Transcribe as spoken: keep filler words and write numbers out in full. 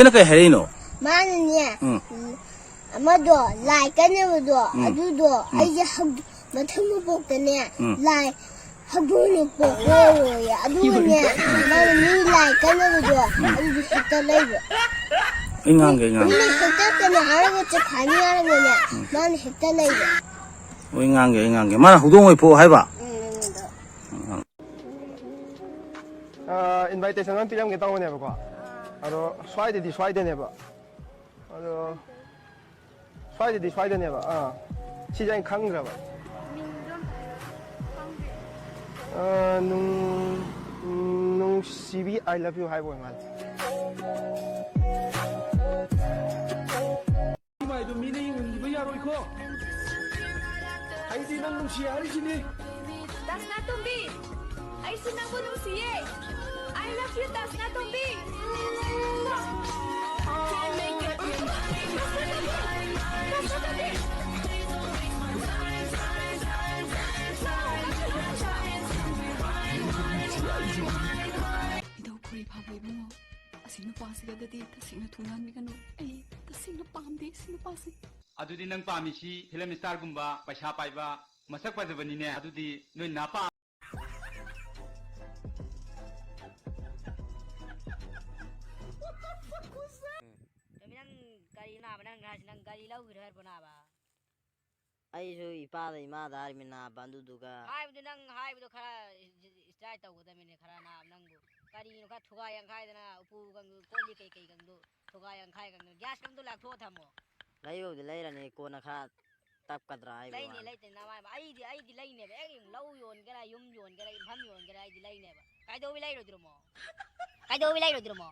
ꯅꯪ ꯀꯩ ꯍꯥꯏꯔꯛꯏꯅꯣ? ꯃꯥꯅꯅꯦ, ꯎꯝ꯫ ꯎꯝ, ꯑꯃꯗꯣ, ꯂꯥꯏ ꯀꯠꯅꯕꯗꯣ, ꯎꯝ꯫ ꯑꯗꯨꯗꯣ ꯎꯝ꯫ ꯑꯩꯁꯦ ꯍꯧ-, ꯃꯊꯪ ꯃꯄꯣꯛꯇꯅꯦ, ꯎꯝ꯫ ꯂꯥꯏ ꯍꯧꯗꯣꯡꯅ ꯄꯣꯛꯄ ꯑꯣꯏꯌꯦ꯫ ꯑꯗꯨꯒꯅꯦ, ꯃꯥꯅ ꯃꯤ ꯂꯥꯏ ꯀꯠꯅꯕꯗꯣ, ꯎꯝ꯫ ꯑꯗꯨꯗꯤ ꯍꯦꯛꯇ ꯂꯩꯕ꯫ ꯑꯩ ꯉꯥꯡꯒꯦ, ꯑꯩ ꯉꯥꯡꯒꯦ꯫ ꯃꯤꯅ ꯍꯦꯛꯇ ꯀꯩꯅꯣ ꯍꯥꯏꯔꯒ ꯆꯠꯈ꯭ꯔꯅꯤ ꯍꯥꯏꯔꯒꯅꯦ, ꯎꯝ꯫ ꯃꯥꯅ ꯍꯦꯛꯇ ꯂꯩꯕ꯫ ꯑꯩ ꯉꯥꯡꯒꯦ, ꯑꯩ ꯉꯥꯡꯒꯦ꯫ ꯃꯥꯅ ꯍꯧꯗꯣꯡ ꯑꯣꯏ ꯄꯣꯛ ꯍꯥꯏꯕ? ꯎꯝ, ꯎꯝ, ꯎꯝ꯫ ꯑ, invitation ꯑꯃ ꯄꯤꯔꯝꯒꯦ ꯇꯧꯕꯅꯦꯕꯀꯣ꯫ ꯑꯗꯣ ꯁ꯭ꯋꯥꯏꯗꯗꯤ ꯁ꯭ꯋꯥꯏꯗꯅꯦꯕ꯫ ꯑꯗꯣ ꯁ꯭ꯋꯥꯏꯗꯗꯤ ꯁ꯭ꯋꯥꯏꯗꯅꯦꯕ꯫ ꯑꯥ꯫ ꯁꯤꯁꯦ ꯑꯩꯅ ꯈꯪꯗ꯭ꯔꯕ꯫ ꯑ, ꯅꯨꯡ-, ꯅꯨꯡꯁꯤꯕꯤ, I love you ꯍꯥꯏꯕ ꯑꯣꯏ ꯃꯥꯜꯂꯦ꯫ ꯃꯥꯏꯗꯣ ꯃꯤꯅ ꯌꯦꯡꯍꯟꯈꯤꯕ ꯌꯥꯔꯣꯏꯀꯣ꯫ ꯑꯩꯗꯤ ꯅꯪ ꯅꯨꯡꯁꯤ ꯍꯥꯏꯔꯤꯁꯤꯅꯤ꯫ ꯗꯥꯁꯅꯥꯇꯣꯝꯕꯤ, ꯑꯩꯁꯨ ꯅꯪꯕꯨ ꯅꯨꯡꯁꯤꯌꯦ꯫ I love you, ꯗꯥꯁꯅꯥꯇꯣꯝꯕꯤ꯫ ꯀꯩꯗꯧ ꯐꯨꯔꯤ ꯐꯥꯕ ꯏꯕꯨꯡꯉꯣ? ꯑꯁꯤ ꯅꯨꯄꯥꯁꯤꯒꯗꯤ ꯇꯁꯦꯡꯅ ꯊꯨꯡꯅꯍꯟꯕꯤꯒꯅꯨ꯫ ꯑꯩ ꯇꯁꯦꯡꯅ ꯄꯥꯝꯗꯦ ꯁꯤ ꯅꯨꯄꯥꯁꯦ꯫ ꯑꯗꯨꯗꯤ ꯅꯪ ꯄꯥꯝꯃꯤꯁꯤ ꯐꯤꯂꯝ ꯁ꯭ꯇꯥꯔꯒꯨꯝꯕ, ꯄꯩꯁꯥ ꯄꯥꯏꯕ, ꯃꯁꯛ ꯐꯖꯕꯅꯤꯅꯦ꯫ ꯑꯗꯨꯗꯤ ꯅꯣꯏ ꯅꯥꯄꯥ ꯀꯩꯅꯣ ꯅꯪ ꯒꯥꯔꯤ ꯅꯥꯕ ꯅꯪ ꯍꯥꯏꯁꯤ ꯅꯪ ꯒꯥꯔꯤ ꯂꯧꯈꯤꯔꯣꯏ ꯍꯥꯏꯔꯕꯣ ꯅꯥꯕ? ꯑꯩꯁꯨ ꯏꯄꯥꯗ ꯏꯃꯥꯗ ꯍꯥꯏꯔꯤꯃꯤ ꯅꯥꯕ ꯑꯗꯨꯗꯨꯒ ꯍꯥꯏꯕꯗꯨ ꯅꯪ ꯍꯥꯏꯕꯗꯣ ꯈꯔ ꯏꯁꯇ꯭ꯔꯥꯏꯛ ꯇꯧꯒꯗꯕꯅꯤꯅꯦ ꯈꯔ ꯅꯥꯕ ꯅꯪꯕꯨ꯫ ꯀꯔꯤꯅꯣ ꯈꯔ ꯊꯨꯒꯥꯏ ꯌꯥꯡꯈꯥꯏꯗꯅ ꯎꯄꯨ ꯀꯥꯡꯗꯨ ꯀꯣꯜ ꯂꯤꯛ ꯀꯩꯀꯩ ꯀꯥꯡꯗꯨ ꯊꯨꯒꯥꯏ ꯌꯥꯡꯈꯥꯏ ꯀꯥꯡꯗꯨ ꯒ꯭ꯌꯥꯁ ꯀꯥꯡꯗꯨ ꯂꯥꯛꯊꯣꯛꯑ ꯊꯝꯃꯣ꯫ ꯂꯩꯕꯕꯨꯗꯤ ꯂꯩꯔꯅꯤ ꯀꯣꯟꯅ ꯈꯔ ꯇꯞꯀꯗ꯭ꯔꯥ ꯍꯥꯏꯕ ꯂꯩꯅꯤ ꯋꯥꯅꯤ꯫ ꯂꯩꯇꯦ ꯅꯃꯥꯏ ꯑꯩꯗꯤ ꯑꯩꯗꯤ ꯂꯩꯅꯦꯕ ꯍꯦꯛ ꯂꯧ ꯌꯣꯟꯒꯦꯔꯥ ꯌꯨꯝ ꯌꯣꯟꯒꯦꯔꯥ ꯌꯨꯝꯐꯝ ꯌꯣꯟꯒꯦꯔꯥ ꯑꯩꯗꯤ ꯂꯩꯅꯦꯕ꯫ ꯀꯩꯗꯧꯕꯤ ꯂꯩꯔꯣꯏꯗ꯭ꯔꯣꯃꯣ? ꯀꯩꯗꯧꯕꯤ ꯂꯩꯔꯣꯏꯗ꯭ꯔꯣꯃꯣ?